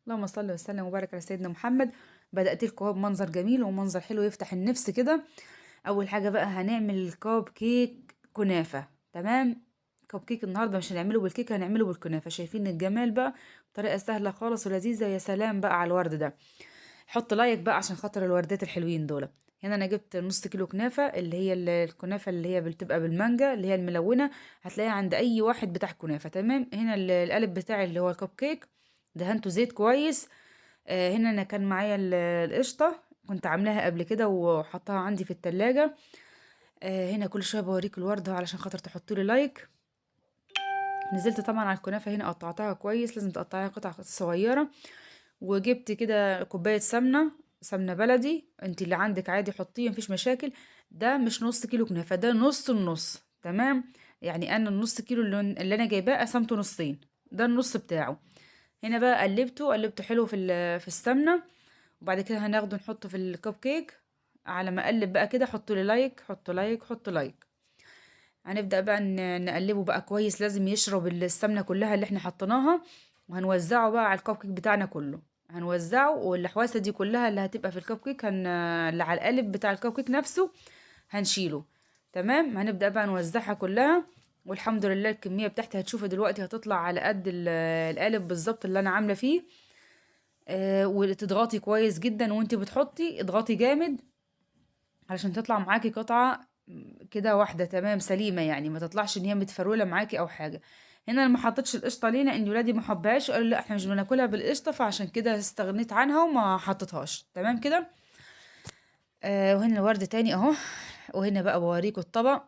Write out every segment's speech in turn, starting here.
اللهم صل وسلم وبارك على سيدنا محمد. بدأت لكم اهو بمنظر جميل ومنظر حلو يفتح النفس كده. اول حاجة بقى هنعمل كوب كيك كنافه. تمام، كوب كيك النهارده مش هنعمله بالكيك، هنعمله بالكنافه. شايفين الجمال بقى؟ طريقه سهلة خالص ولذيذه. يا سلام بقى على الورد ده. حط like بقى عشان خاطر الوردات الحلوين دول. هنا انا جبت نص كيلو كنافه، اللي هي الكنافه اللي هي بتبقى بالمانجا، اللي هي الملونة، هتلاقيها عند اي واحد بتاع كنافه. تمام، هنا القالب بتاعي اللي هو الكب كيك دهنته زيت كويس. هنا انا كان معايا القشطه، كنت عاملاها قبل كده وحطها عندي في التلاجة. هنا كل شوية بوريك الورده علشان خاطر تحطوا لي like. نزلت طبعا على الكنافه هنا، قطعتها كويس، لازم تقطعيها قطع صغيرة. وجبت كده كوباية سمنه، سمنه بلدي، انت اللي عندك عادي حطيه مفيش مشاكل. ده مش نص كيلو كنافه، ده نص النص. تمام، يعني انا النص كيلو اللي انا جايباه قسمته نصين، ده النص بتاعه. هنا بقى قلبته حلو في السمنة، وبعد كده هناخده نحطه في الكب كيك. على ما اقلب بقى كده حطوا لي like، حطوا like، حطوا like. هنبدأ بقى نقلبه بقى كويس، لازم يشرب السمنة كلها اللي احنا حطيناها. وهنوزعه بقى على الكب كيك بتاعنا كله، هنوزعه. والحواسه دي كلها اللي هتبقى في الكب كيك اللي على القالب بتاع الكب كيك نفسه هنشيله. تمام، هنبدأ بقى نوزعها كلها. والحمد لله الكمية بتاعتي هتشوفها دلوقتي هتطلع على قد القالب بالظبط اللي انا عاملة فيه. وتضغطي كويس جدا وانتي بتحطي، اضغطي جامد علشان تطلع معاكي قطعة كده واحدة تمام سليمة، يعني ما تطلعش ان هي متفرولة معاكي او حاجة. هنا انا ما حطيتش القشطة ليه؟ لان ولادي ما حبهاش، قالوا لا احنا مش بناكلها بالقشطة، فعشان كده استغنيت عنها وما حطيتهاش. تمام كده. وهنا الورد تاني اهو. وهنا بقى بوريكم الطبق.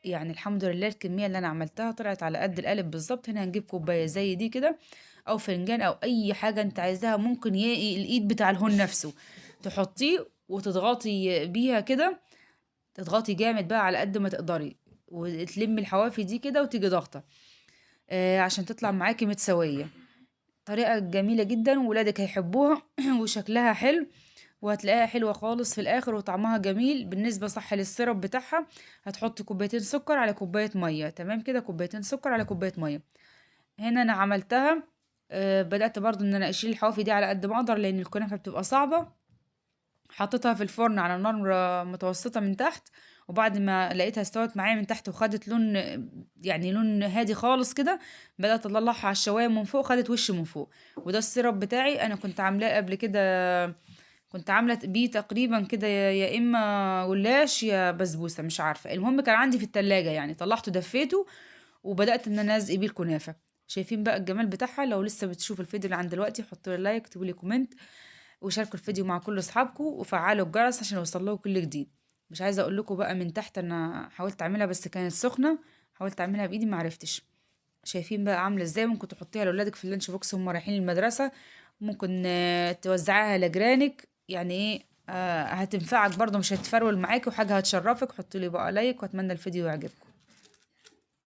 يعني الحمد لله الكمية اللي انا عملتها طلعت على قد القالب بالظبط. هنا هنجيب كوباية زي دي كده، او فنجان، او اي حاجة انت عايزاها، ممكن الايد بتاع الهون نفسه تحطيه وتضغطي بيها كده، تضغطي جامد بقى على قد ما تقدري، وتلمي الحوافي دي كده وتيجي ضغطة، عشان تطلع معاكي متساوية. طريقة جميلة جدا وولادك هيحبوها وشكلها حلو، وهتلاقيها حلوة خالص في الاخر وطعمها جميل. بالنسبة صح للسيرب بتاعها، هتحطي كوبايتين سكر على كوباية مية. تمام كده، كوبايتين سكر على كوباية مية. هنا انا عملتها، بدأت برضو ان انا اشيل الحوافي دي على قد ما اقدر لان الكنافة بتبقى صعبة. حطيتها في الفرن على نار متوسطة من تحت، وبعد ما لقيتها استوت معايا من تحت وخدت لون، يعني لون هادي خالص كده، بدأت اطلعها على الشواية من فوق، خدت وش من فوق. وده السيرب بتاعي انا كنت عاملاه قبل كده، كنت عاملة بيه تقريبا كده يا اما جلاش يا بسبوسة مش عارفة، المهم كان عندي في التلاجة يعني، طلعته دفيته وبدأت ان انا ازقي بيه الكنافة. شايفين بقى الجمال بتاعها؟ لو لسه بتشوف الفيديو اللي عند دلوقتي حطوا لي like، اكتبوا لي comment، وشاركوا الفيديو مع كل اصحابكم، وفعلوا الجرس عشان يوصل لكم كل جديد. مش عايزه اقول لكم بقى من تحت انا حاولت اعملها بس كانت سخنة، حاولت اعملها بايدي ما عرفتش. شايفين بقى عامله ازاي؟ ممكن تحطيها لاولادك في ال lunch box وهم رايحين المدرسة، ممكن توزعيها لجيرانك، يعني ايه، هتنفعك برضو، مش هتفرول معاكي وحاجه هتشرفك. حطوا لي بقى like، واتمنى الفيديو يعجبكم.